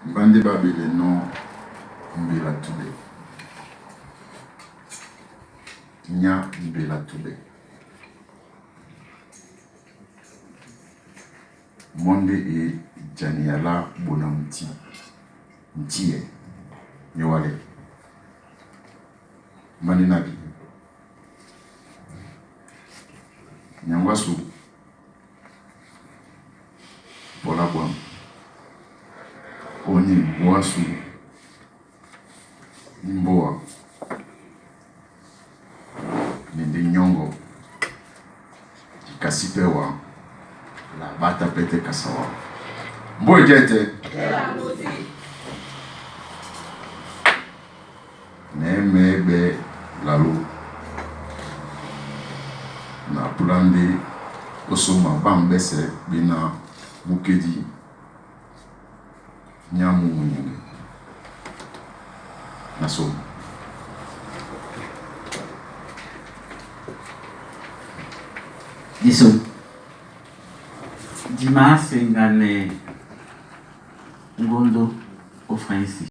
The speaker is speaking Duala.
Mbá ndé ɓá ɓelenɔ́ mbela tuɓɛ, nyá mbela tuɓɛ. Mɔ́ ndé e jania lá ɓona mutí, mutíɛ ní wálɛ. Mbá ndé nábí nyaŋgó á sú pɔlá ɓwǎm̀, óní mbóa á sú ní mbóa na ndé nyɔ́ŋgɔ di kasí pɛ́ wa la ɓá tá pɛ́ tɛ́ kasa wǎ. Mbóa e jɛ́ tɛ́. Na é mɛ̌ɓɛ́ laló na púlá ndé ó sóma ɓâŋɓɛsɛ ɓéná múkédi nyá mú munyɛŋgɛ na sóma. Diso di maáséŋganɛ ŋgondó ó Frɛnsí.